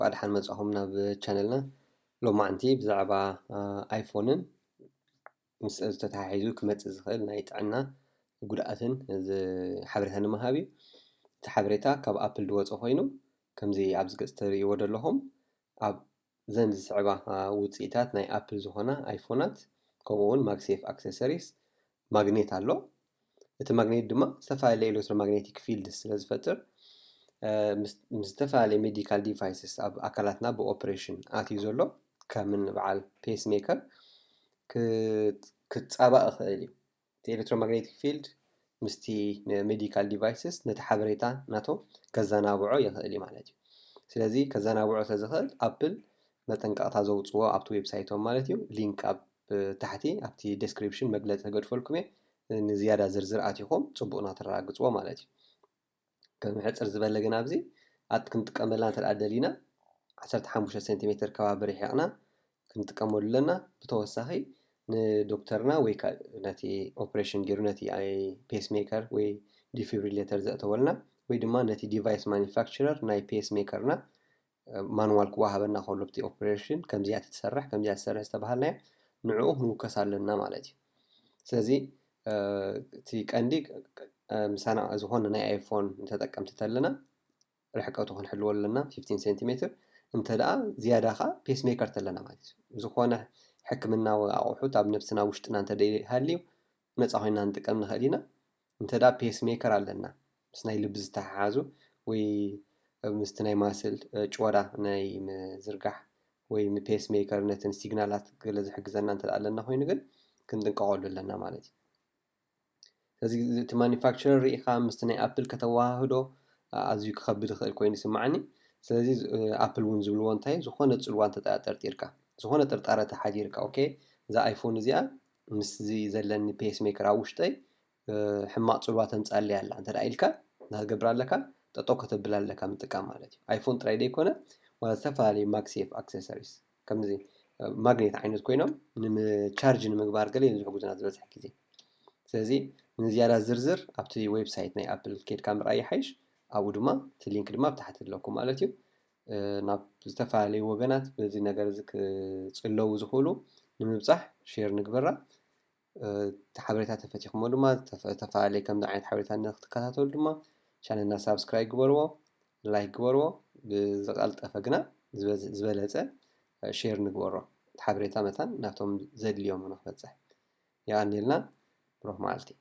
ብኣድሓን መጻኹም ናብ ቻነልና። ሎማዕንቲ ብዛዕባ ኣይፎንን ምስ ዝተተሓሒዙ ክመጽእ ዝኽእል ናይ ጥዕና ጉድኣትን ሓበሬታ ንምሃብ እዩ። እቲ ሓበሬታ ካብ ኣፕል ዝወፀ ኮይኑ፣ ከምዚ ኣብዚ ገፅ ትርእይዎ ዘለኹም ኣብ ዘን ዝስዕባ ውፅኢታት ናይ ኣፕል ዝኾና ኣይፎናት፣ ከምኡ እውን ማግሴፍ ኣክሰሰሪስ ማግኔት ኣሎ። እቲ ማግኔት ድማ ዝተፈላለየ ኤሌክትሮማግኔቲክ ፊልድ ስለ ዝፈጥር፣ ምስ ዝተፈላለየ ሜዲካል ዲቫይስስ ኣብ ኣካላትና ብኦፕሬሽን ኣትዩ ዘሎ፣ ከም በዓል ፔስ ሜከር ክፃባእ ይኽእል እዩ። እቲ ኤሌክትሮማግኔቲክ ፊልድ ምስቲ ሜዲካል ዲቫይስስ ነቲ ሓበሬታ ናቶም ከዘናብዖ ይኽእል እዩ ማለት እዩ። ስለዚ ከዘናብዖ ስለዝኽእል ኣፕል መጠንቀቕታ ዘውፅዎ ኣብቲ ዌብሳይቶም ማለት እዩ። ሊንክ ኣብ ታሕቲ ኣብቲ ዴስክሪፕሽን መግለፂ ክገድፈልኩም እየ። ንዝያዳ ዝርዝር ኣቲኹም ፅቡቕ ናተረጋግፅዎ ማለት እዩ። ከም ሕፅር ዝበለ ግን ኣብዚ ኣት ክንጥቀመላ እንተ ደኣ ደሊና ዓሰርተ ሓሙሽተ ሴንቲሜትር ከባቢ ርሒቕና ክንጥቀመሉ ኣለና። ብተወሳኺ ንዶክተርና ወይ ከዓ ነቲ ኦፕሬሽን ገይሩ ነቲ ፔስ ሜከር ወይ ዲፊብሪሌተር ዘእተወልና ወይ ድማ ነቲ ዲቫይስ ማኒፋክቸረር ናይ ፔስ ሜከርና ማንዋል ክወሃበና ከሎ ብቲ ኦፕሬሽን ከምዚኣ ትሰርሕ ከምዚኣ ትሰርሕ ዝተባሃልናዮ ንዕኡ ክንውከስ ኣለና ማለት እዩ። ስለዚ እቲ ቀንዲ ምሳና ዝኾነ ናይ ኣይፎን ተጠቀምቲ ተለና ርሕቀቱ ክንሕልዎ ኣለና፣ ፊፍቲን ሴንቲሜትር። እንተ ደኣ ዝያዳ ኸዓ ፔስ ሜከር ተለና ማለት እዩ። ዝኾነ ሕክምናዊ ኣቑሑት ኣብ ነብስና ውሽጥና እንተ ደይሃልዩ ነፃ ኮይና ንጥቀም ንኽእል ኢና። እንተ ደኣ ፔስ ሜከር ኣለና፣ ምስ ናይ ልቢ ዝተሓሓዙ ወይ ምስቲ ናይ ማስል ጭወዳ ናይ ምዝርጋሕ ወይ ፔስ ሜከር ነተን ሲግናላት ገለ ዝሕግዘና እንተ ደኣ ኣለና ኮይኑ ግን ክንጥንቀቐሉ ኣለና ማለት እዩ። ስለዚ እቲ ማኒፋክቸረር ርኢኻ ምስቲ ናይ ኣፕል ከተወሃህዶ ኣዝዩ ክኸብድ ይኽእል ኮይኑ ይስምዓኒ። ስለዚ ኣፕል እውን ዝብልዎ እንታይ ዝኾነ ፅልዋ እንተ ጠርጢርካ ዝኾነ ጥርጣረ ተሓዲርካ ኦኬ እዛ ኣይፎን እዚኣ ምስዚ ዘለኒ ፔስ ሜከር ኣብ ውሽጠይ ሕማቕ ፅልዋ ተምፅኣለይ ኣላ እንተ ኢልካ እንታይ ክገብር ኣለካ? ጠጠው ከተብል ኣለካ ምጥቃም ማለት እዩ። ኣይፎን ጥራይ ዘይኮነ ዋላ ዝተፈላለዩ ማግሴፍ ኣክሰሰሪስ ከምዚ ማግኔት ዓይነት ኮይኖም ቻርጅ ንምግባር ገለ እዮም ዝሕግዙና ዝበዝሕ ግዜ። ስለዚ ንዝያዳ ዝርዝር ኣብቲ ዌብሳይት ናይ ኣፕል ኬድካ ምርኣይ ይሓይሽ። ኣብኡ ድማ እቲ ሊንክ ድማ ብታሕቲ ኣለኩም ማለት እዩ። ናብ ዝተፈላለዩ ወገናት በዚ ነገር እዚ ክፅለዉ ዝኽእሉ ንምብፃሕ ሼር ንግበራ። እቲ ሓበሬታ ተፈቲኹሞ ድማ ዝተፈላለየ ከምዚ ዓይነት ሓበሬታ ንክትከታተሉ ድማ ቻነልና ሳብስክራይብ ግበርዎ፣ ላይክ ግበርዎ። ብዝቐልጠፈ ግና ዝበለፀ ሼር ንግበሮ። እቲ ሓበሬታ መታን ናብቶም ዘድልዮም ንክበፅሕ። የቐንየልና። ብሩኽ መዓልቲ።